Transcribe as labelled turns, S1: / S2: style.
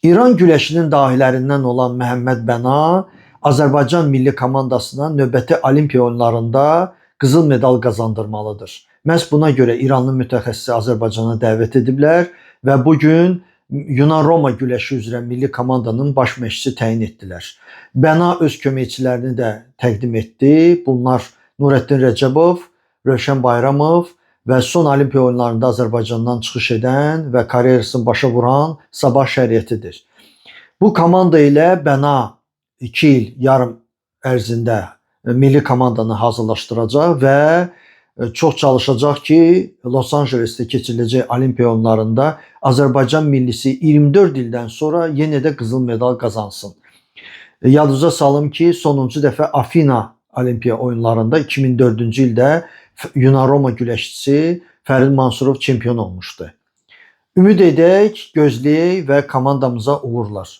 S1: İran güləşinin dahilərindən olan Məhəmməd Bəna Azərbaycan milli komandasına növbəti Olimpiya oyunlarında qızıl medal qazandırmalıdır. Məhz buna görə İranlı mütəxəssisi Azərbaycana dəvət ediblər və bu gün Yunan-Roma güləşi üzrə milli komandanın baş məşqçisi təyin etdilər. Bəna öz köməkçilərini də təqdim etdi. Bunlar Nurəddin Rəcəbov, Rövşən Bayramov və son Olimpiya oyunlarında Azərbaycandan çıxış edən və karyerasını başa vuran Sabah Şəriətidir. Bu komanda ilə Bəna 2 il yarım ərzində milli komandanı hazırlaşdıracaq və çox çalışacaq ki, Los Angelesdə keçiriləcək Olimpiya oyunlarında Azərbaycan millisi 24 ildən sonra yenə də qızıl medal qazansın. Yadınıza salım ki, sonuncu dəfə Afina Olimpiya oyunlarında 2004-cü ildə Yunan-Roma güləşçisi Fərid Mansurov çempion olmuşdu. Ümid edək, gözləyək və komandamıza uğurlar.